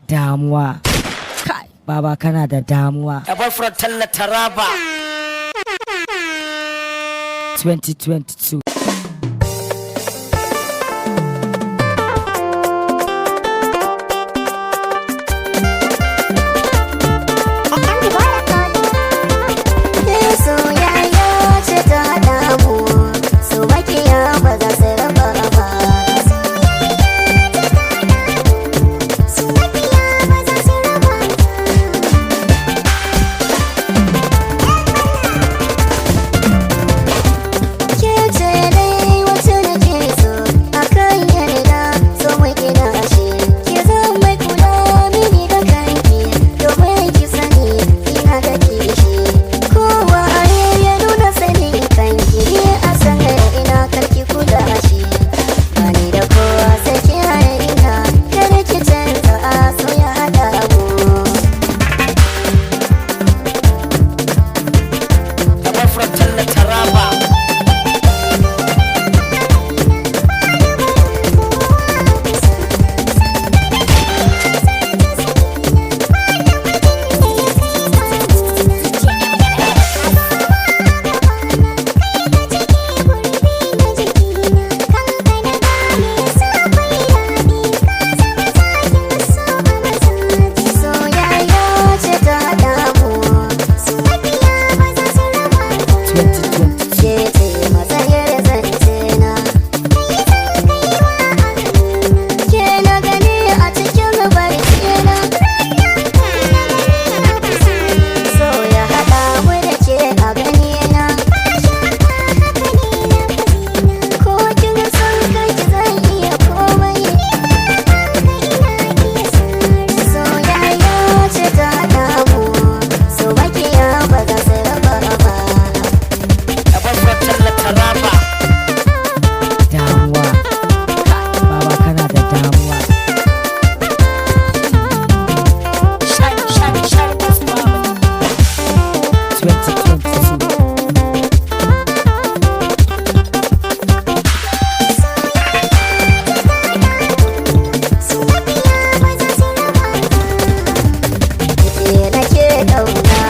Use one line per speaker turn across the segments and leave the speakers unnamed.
Damuwa. Kai, baba, kana da damuwa.
Above from Talla Taraba.
2022.
Soyayya ce ta haɗa mu, su makiya ba za su raba ba. Su makiya ba za su raba ba. Ke ce dai wacce nake so, akan yarda so mu gina shi. Ki zan mai kula mini da kanki, domin ki sani ina da kishi. Kowa a ya nuna sanin kanki, ni a sanar ina karki kula shi. Bani da kowa sai ki hana ina, kada ki canza a so ya haɗa mu.
Above from Talla Taraba.
Soyayya ce ta haɗa mu, su makiya ba za su raba ba.
2022.
Ke ce matsayar zance na, ke na gani a cikin barci na. So ya haɗa mu da ke a gani na. Ko kin san kanki zan iya komai. Soyayya ce ta haɗa mu, su makiya ba za su raba ba.
Above from Talla Taraba.
Damuwa. Kai, baba, kana da damuwa.
Shine, shine, shine, what's mama?
2022.
Ke nake ƙauna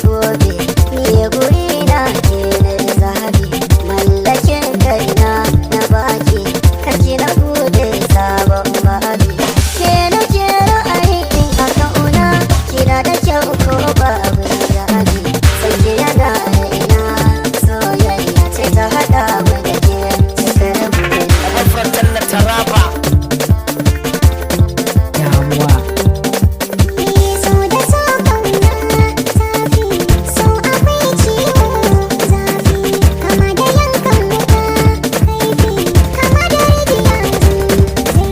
gobe, ni guri na ke na zabi, mallakin kaina na baki, karki na bude sabon babi. Ke nake ra'ayi a ƙauna, kina da kyau ko babu zabi, sai ke yana raina, soyayya ce ta haɗa mu da ke cikar buri.
Above from Talla Taraba.
Damuwa.
So da so kauna zafi, so akwai ciwo zafi, kama da yankan wuka kaifi, kama da rijiya zurfi,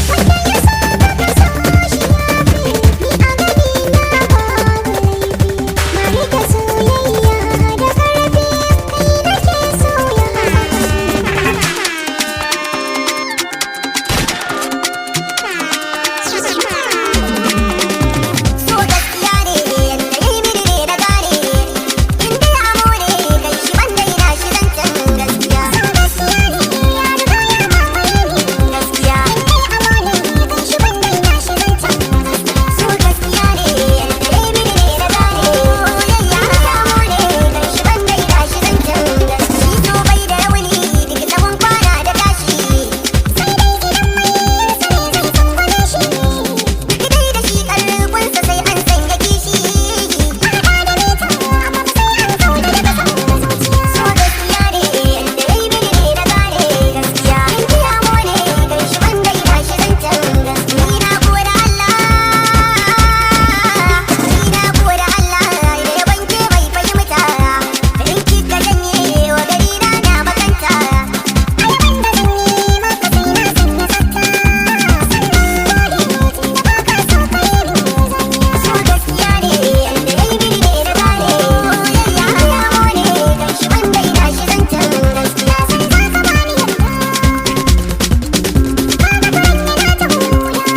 wanda ya saba ka so shi yafi, ni a gani na babu laifi, na rike soyayya da karfi, kai nake so ya haɗa. So gaskiya ne yanda yayi mini ne na gane, in dai amo ne kai shi banda ina shi zancen gaskiya. So gaskiya ne ya riga ya mamaye ni gaskiya, in dai amo ne kai shi banda ina shi zancen gaskiya. So gaskiya ne yanda yayi mini ne na gane, soyayya amo ne kai shi banda ina shi zancen gaskiya. Shi so bai da rauni duk tsawon kwana da tashi, sai dai idan mai sani zai tsangwame shi. Duk dai da shi karfinsa sai an sanya kishi. Haɗa da mita amma fa sai an zauna da kasan zuciya. So gaskiya ne yanda yayi mini ne na gane gaskiya. In ji amo ne kai shi banda ina shi zancen gaskiya. Ni na gode Allah, ni na gode Allah da ya banke mai fahimta. In kika janye wa gari na na makanta. Ai banda zan yi maka sai na sanya tsafta. Sannan gode tunda baka so ka yi min zanya. So gaskiya ne yanda yayi mini ne na gane. Soyayya amo ne kai shi banda ina shi zancen gaskiya. Sai za ka bani yarda. Baba kan yana ta huya.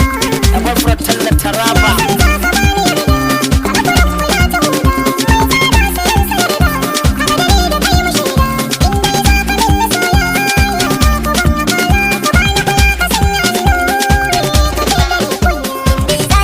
Above from Talla Taraba.
Sai za ka bani yarda. Haka kuran mu ya ta huda. Mai tsada sayan sayarda. Haka da ni da kai mu shaida. In dai za ka min na soyayya. Ka ban akala ka bani kula ka sanya ni nuri. Ka ce da ni kunya. In dai za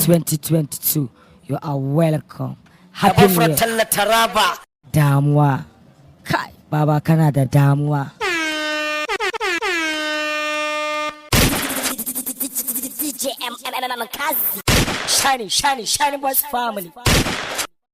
2022. You are welcome. Happy New
Abafra
Year.
Talla Taraba.
Damuwa. Kai, baba kana da damuwa.
DJ M M M M Kazi.
Shiny, shiny, shiny boys family.